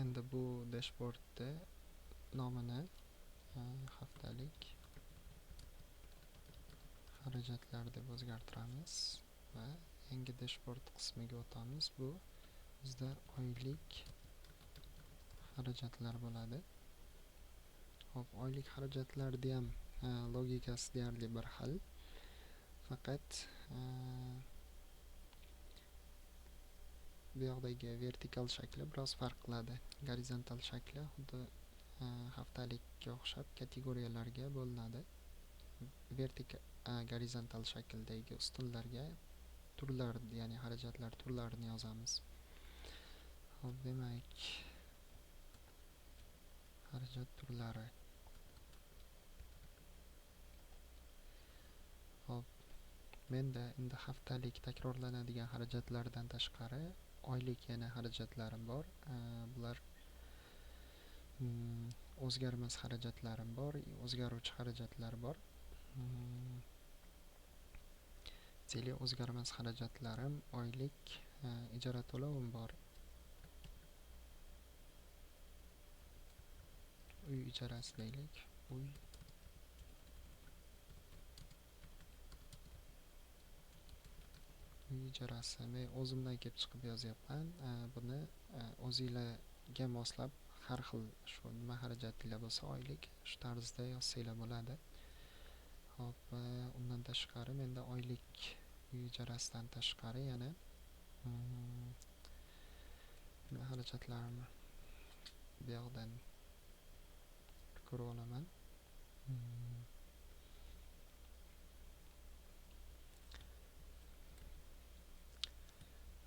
Endi bu dashboardda nomini haftalik xarajatlar deb o'zgartiramiz va yangi dashboard qismiga o'tamiz. Bu bizda oylik xarajatlar bo'ladi. Xo'p, oylik xarajatlarda ham logikasi deyarli bir xil. Faqat bu yoqdagi vertikal shakli biroz farq qiladi. Gorizontal shakli xuddi haftalikka o'xshab kategoriyalarga bo'linadi. Vertikal gorizontal shakldagi ustunlarga turlar, ya'ni xarajatlar turlarini yozamiz. Xo'p, demak, xarajat turlari. Xo'p, menda endi haftalik takrorlanadigan xarajatlardan tashqari oylik yana xarajatlarim bor. Bular o'zgarmas xarajatlarim bor, o'zgaruvchi xarajatlar bor. O'zgarmas xarajatlarim oylik ijara to'lovim bor. Uy ijarasi deylik. Uy ijarasi. Men o'zimdan kelib chiqib yozyapman. Buni o'zinglarga moslab har xil shu nima xarajatinglar bo'lsa oylik shu tarzda yozsanglar bo'ladi. Xo'p, undan tashqari menda oylik uy ijarasidan tashqari yana nima xarajatlarimni bu yoqdan ko'rib olaman.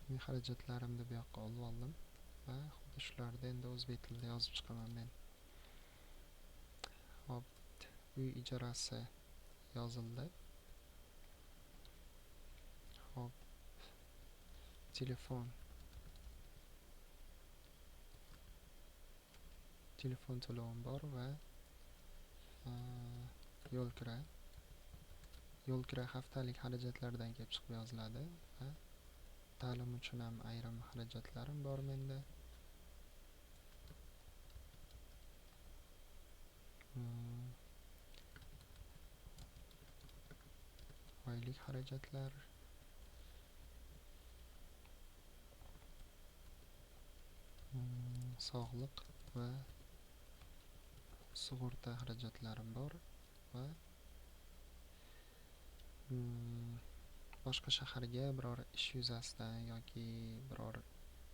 Men xarajatlarimni bu yoqqa olib oldim va xuddi shularni endi o'zbek tilida yozib chiqaman men. Xo'p, uy ijarasi yozildi. Xo'p, telefon. Telefon to'lovim bor va yo'l kira. Yo'l kira haftalik xarajatlardan kelib chiqib yoziladi va ta'lim uchun ham ayrim xarajatlarim bor menda. Oylik xarajatlar. Sog'liq va sug'urta xarajatlarim bor va boshqa shaharga biror ish yuzasidan yoki biror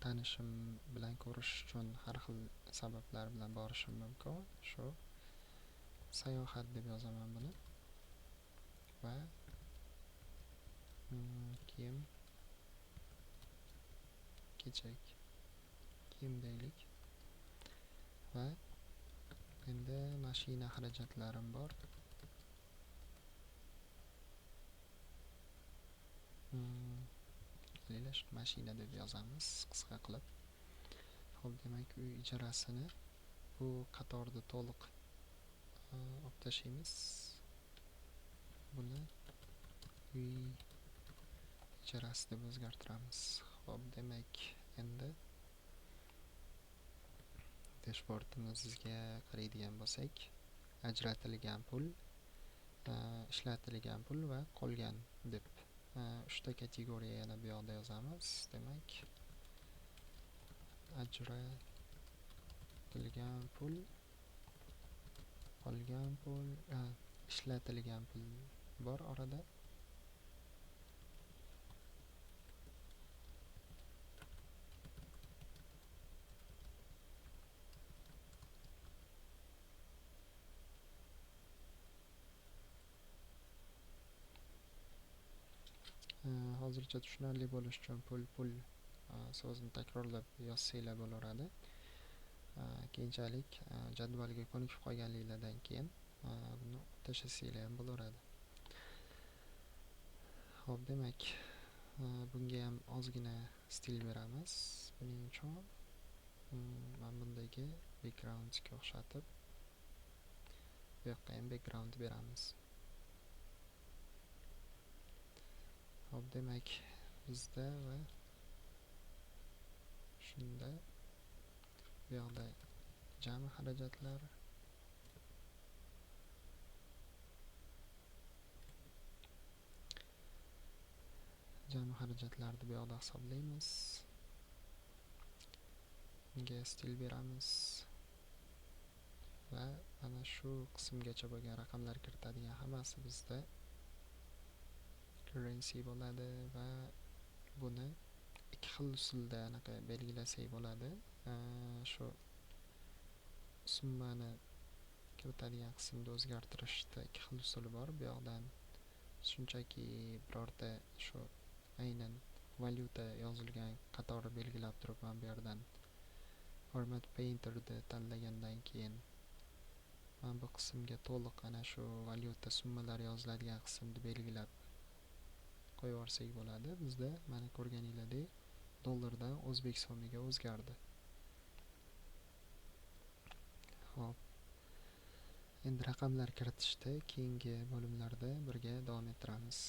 tanishim bilan ko'rishish uchun har xil sabablar bilan borishim mumkin. Shu sayohat deb yozaman buni va kiyim, kechak, kiyim deylik va endi mashina xarajatlarim bor. Mashina deb yozamiz qisqa qilib. Xo'p, demak, uy ijarasini bu qatorda to'liq olib tashlaymiz. Buni uy ijarasi deb o'zgartiramiz. Xo'p, demak, endi dashboardimizga qaraydigan bo'lsak, ajratilgan pul, ishlatilgan pul va qolgan deb uchta kategoriya yana bu yoqda yozamiz. Demak, ajratilgan pul, qolgan pul, ishlatilgan pul bor orada. Hozircha tushunarli bo'lish uchun pul so'zini takrorlab yozsanglar bo'laveradi. Keyinchalik jadvalga ko'nikib qolganliklardan keyin buni tashlasanglar ham bo'laveradi. Xo'p, demak, bunga ham ozgina stil beramiz. Buning uchun men bundagi backgroundga o'xshatib bu yoqqa ham background beramiz. Xo'p, demak, bizda va shunda bu Bu yoqda jami xarajatlar. Jami xarajatlarni bu yoqda hisoblaymiz. Bunga stil beramiz va mana shu qismgacha bo'lgan raqamlar kiritadigan hammasi bizda currency bo'ladi va buni ikki xil usulda anaqa belgilasak bo'ladi. Shu summani kiritadigan qismda o'zgartirishda ikki xil usuli bor. Bu yoqdan shunchaki birorta shu aynan valyuta yozilgan qatorni belgilab turib, mana bu yerdan Format Painter'ni tanlagandan keyin mana bu qismga to'liq ana shu valyuta summalari yoziladigan qismni belgilab qo'yib yuborsak bo'ladi. Bizda mana ko'rganinglardek dollardan o'zbek so'miga o'zgardi. Xo'p. Endi raqamlar kiritishda keyingi bo'limlarda birga davom ettiramiz.